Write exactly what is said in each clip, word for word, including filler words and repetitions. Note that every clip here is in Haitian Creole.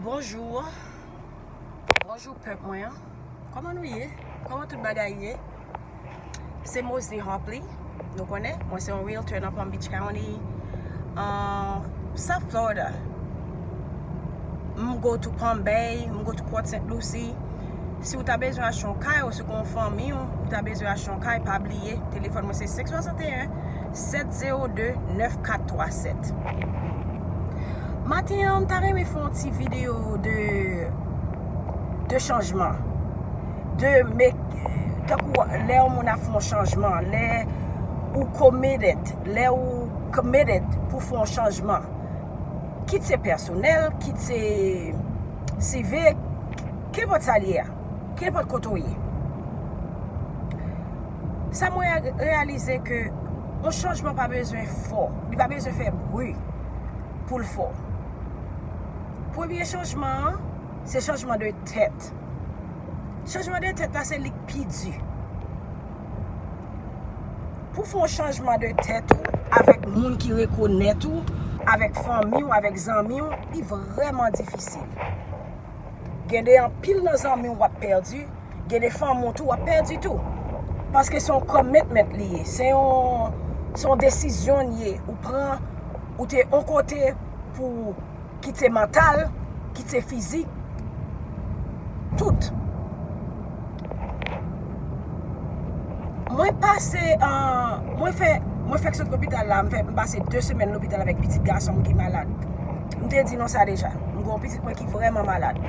Bonjou. Bonjou pèp mwen an. Kòman nou ye? Kòman tout bagay ye? Se Mosny Hopley. Nou konnen, mwen se yon realtor nan Palm Beach County, uh, South Florida. M go to Palm Bay, m go to Port Saint Lucie. Si w ta bezwen achte yon kay, oswa gen yon fanmi w, ou ta bezwen achte yon kay, pa bliye, telefòn mwen se senk swasanteyen, sèt zewo de, nèf kat twa sèt. Maten an, m ta renmen fè yon ti videyo de, de chanjman. De make, tankou lè yon moun ap fè yon chanjman, lè ou committed, lè ou committed pou fè yon chanjman. Kit se pèsonèl, kit se sivik, kenpòt sa l ye a, kenpòt kote w ye. Sa mwen re-, reyalize ke yon chanjman pa bezwen fò, li pa bezwen fè bri pou l fò. Premye chanjman an, se chanjman de tèt. Chanjman de tèt la, se li k pi di. Pou fè yon chanjman de tèt ou, avèk moun ki rekonèt ou, avèk fanmi w, avèk zanmi w, li vrèman difisil. Gen de anpil nan zanmi w w ap pèdi, gen de fanmi w tou w ap pèdi tou. Paske se yon commitment li ye, se yon, se yon desizyon li ye. Ou pran, ou te yon kote pou kit se mantal, kit se fizik, tout. Mwen pase, uh, mwen fè, mwen fèk sot lopital la, m fè, m pase de semèn lopital avèk pitit gason m ki malad. M te di nou sa deja, m gen yon pitit mwen ki vrèman malad.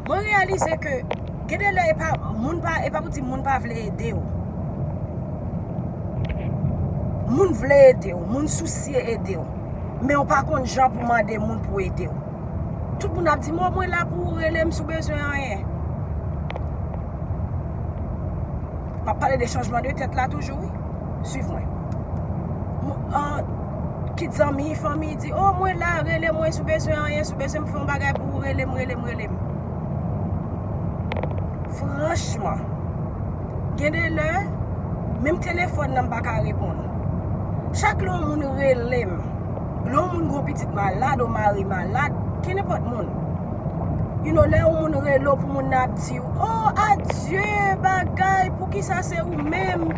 Mwen reyalize ke gen de lè e pa, moun pa, e pa pou di moun pa vle ede w. Moun vle ede w, moun sousye ede w. Men w pa konn jan pou mande moun pou ede w. Tout moun ap di m, "O, mwen la pou ou, rele m si w bezwen anyen." M ap pale de chanjman de tèt la toujou, wi. Swiv mwen. Kit zanmi, fanmi di, "O, mwen la, rele mwen si w bezwen anyen, si w bezwen m fè yon bagay pou ou, rele m, rele m, rele m." Franchman, gen de lè, menm telefòn nan m pa ka reponn. Chak lè yon moun rele m, lè yon moun gen yon pitit malad, yon mari malad, kenenpòt moun. You know, lè yon moun rele w pou moun nan ap di w, "O, adye, bagay, poukisa se ou menm?"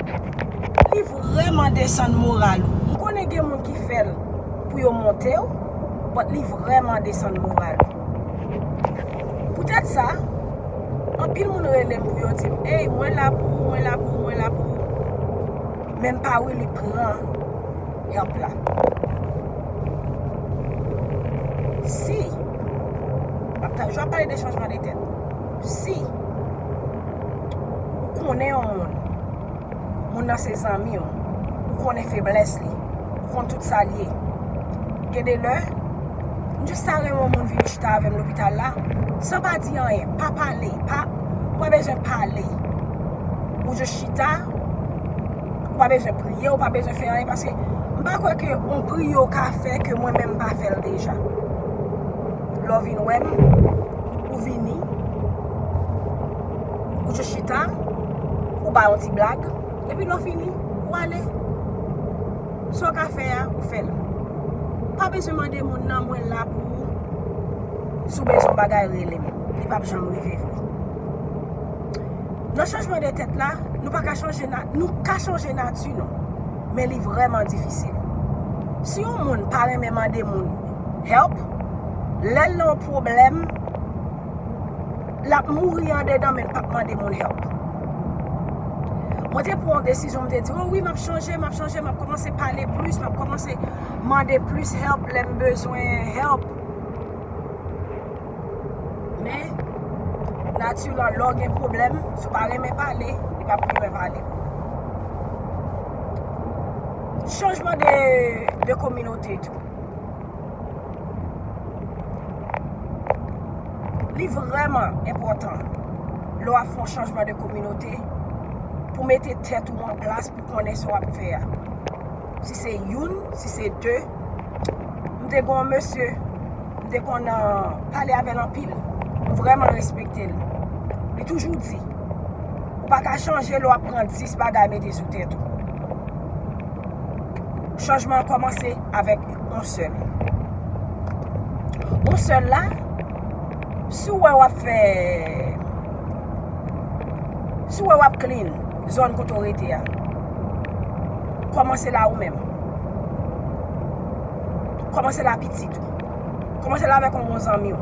Li vrèman desann moral ou. M konnen gen moun ki fè l pou yo monte w, but li vrèman desann moral ou. Poutèt sa, anpil moun rele m pou yo di m, "Ey, mwen la pou ou, mwen la pou ou, mwen la pou ou." Men m pa really pran help la. Si, m ap toujou ap pale de chanjman de tèt. Si ou konnen yon moun, moun nan se zanmi w, ou konnen feblès li, ou konn tout sa l ye. Gen de lè, m jis ta renmen yon moun vin chita avè m lopital la, san pa di anyen, pa pale, pa, ou pa bezwen pale. Ou jis chita, ou pa bezwen priye, ou pa bezwen fè anyen, paske m pa kwè ke yon priye w ka fè ke mwen menm m pa fè l deja. Lè w vin wè m, ou vini, ou jis chita, ou bay yon ti blag, epi lè w fini, ou ale. Sa w ka fè a, ou fè l. Pa bezwen mande moun nan, "Mwen la pou ou. Si w bezwen yon bagay, rele m." Li p ap janm rive vre. Nan chanjman de tèt la, nou pa ka chanje na-, nou ka chanje nati nou. Men li vrèman difisil. Si yon moun pa renmen mande moun help, lè l nan yon pwoblèm, l ap mouri andedan, men l p ap mande moun help. Mwen te pran yon desizyon, m te di, "O wi, m ap chanje, m ap chanje, m ap kòmanse pale plis, m ap kòmanse mande plis help lè m bezwen help." Men, nati lan, lè w gen pwoblèm, si w pa renmen pale, li p ap renmen pale. Chanjman de, de kominote tou. Li vrèman enpòtan lè w ap fè yon chanjman de kominote pou mete tèt ou an plas pou konnen sa w ap fè a. Si se youn, si se de, m te gen yon mesye, m te konn, ah, pale avè l anpil. M vrèman respekte l. Li toujou di, ou pa ka chanje lè w ap pran dis bagay mete sou tèt ou. Chanjman an kòmanse avèk yon sèl. Yon sèl la, si w wè w ap fè, si w wè w ap clean zòn kote w rete a, kòmanse la ou menm. Kòmanse la pitit ou. Kòmanse la avèk yon bon zanmi w.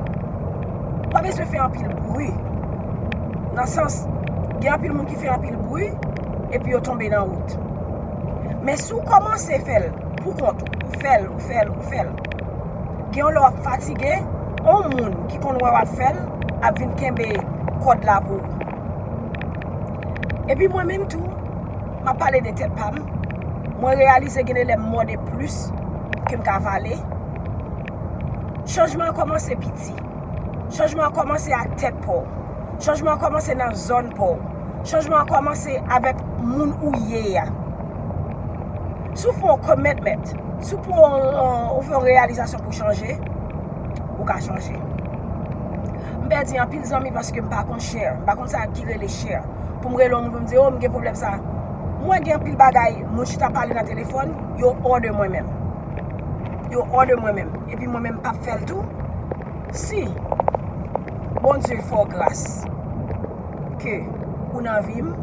Ou pa bezwen fè anpil bri. Nan sans, gen anpil moun ki fè anpil bri, epi yo tonbe nan wout. Men si w kòmanse fè l pou kont ou, ou fè l, ou fè l, ou fè l, gen yon lè w ap fatige, yon moun ki konn wè w ap fè l ap vin kenbe kòd la pou ou. Epi mwen menm tou, m ap pale de tèt pa m, mwen reyalize gen de lè m mòde plis ke m ka vale. Chanjman an kòmanse piti. Chanjman an kòmanse ak tèt pa w. Chanjman an kòmanse nan zòn pa w. Chanjman an kòmanse avèk moun ou ye a. Si w fè yon commitment, si w pran, ou fè yon reyalizasyon pou chanje, ou ka chanje. M pèdi anpil zanmi paske m pa konn share. M pa konn sa ki rele share. Pou m rele yon moun pou m di, "Oh, m gen pwoblèm sa." Mwen gen anpil bagay, moun chita pale nan telefòn, yo hors de mwen menm. Yo hors de mwen menm. Epi mwen menm m p ap fè l tou. Si Bondye fè w gras ke ou nan vi m,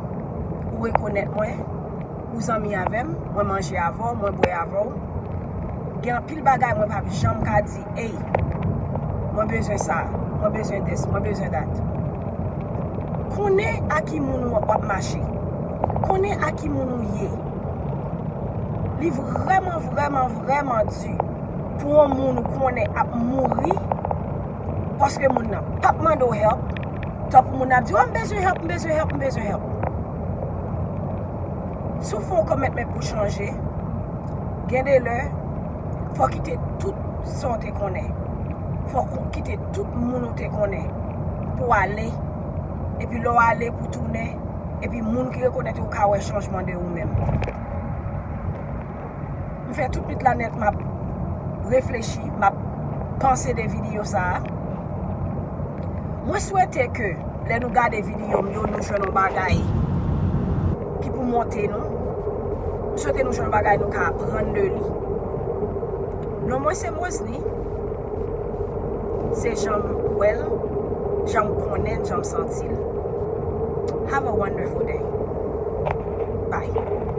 ou rekonèt mwen, ou zanmi avè m, mwen manje avè w, mwen bwè avè w, gen anpil bagay mwen p ap janm ka di, "Ey, mwen bezwen sa, mwen bezwen this, mwen bezwen that." Konnen a ki moun w ap mache. Konnen a ki moun ou ye. Li vrèman, vrèman, vrèman di pou yon moun ou konnen ap mouri paske moun nan p ap mande w help. Tankou moun nan ap di, "Oh, m bezwen help, m bezwen help, m bezwen help." Si w fè yon commitment pou chanje, gen de lè, fò w kite tout sa w te konnen. Fò w kite tout moun ou te konnen pou w ale. Epi lè w ale pou tounen, epi moun ki rekonèt ou ka wè chanjman de ou menm. M fè tout nwit la nèt, m ap reflechi, m ap panse de videyo sa a. Mwen swete ke lè nou gade videyo m yo, nou jwenn yon bagay ki pou monte nou. M swete nou jwenn yon bagay nou ka aprann de li. Non mwen se Mosny. Se jan m wè l, jan m konnen l, jan m santi l. Have a wonderful day. Bye.